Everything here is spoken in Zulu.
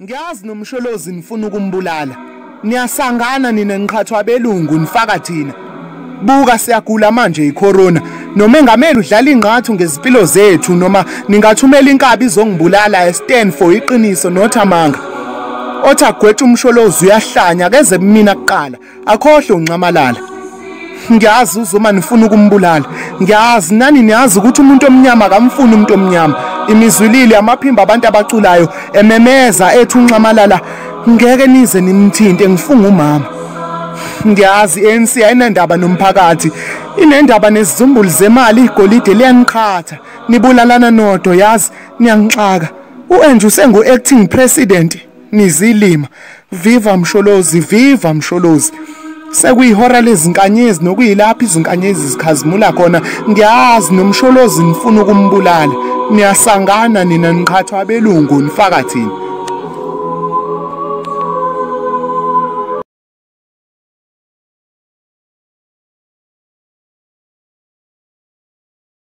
Ngiyazi noMsholozi nifuna ukumbulala. Niyasangana nina, niqhathwa abelungu, nifaka thina. Buka, siyagula manje icorona, nomengameli udlala ingqathu ngezimpilo zethu. Noma ningathumela inkabi izongibulala, I stand for iqiniso, not amanga. Othi agwetshe uMsholozi uyahlanya, akeze kumina kuqala, akhohlwe uNxamalala. Ngiyazi uZuma nifuna ukumbulala. Ngiyazi nani niyazi ukuthi umuntu omnyama akamfuni umuntu omnyama. Imizwilili amaphimbo abantu abaculayo ememeza ethi uNxamalala ngeke nize nimthinte, ngifunga umama. Ngiyazi ANC ayinandaba nomphakathi, inendaba nezizumbulu zemali. Igolide liyaniqhatha, nibulalana nodo. Yazi niyangixaka. U-Andrew sengu-acting president, nizilima. Viva Msholozi, viva Msholozi! Sekuyihora lezinkanyezi, nokuyilapho izinkanyezi zikhazimula khona. Ngiyazi noMsholozi nifuna ukumbulala. Niyasangana nina, niqhathwa abelungu, nifaka thina.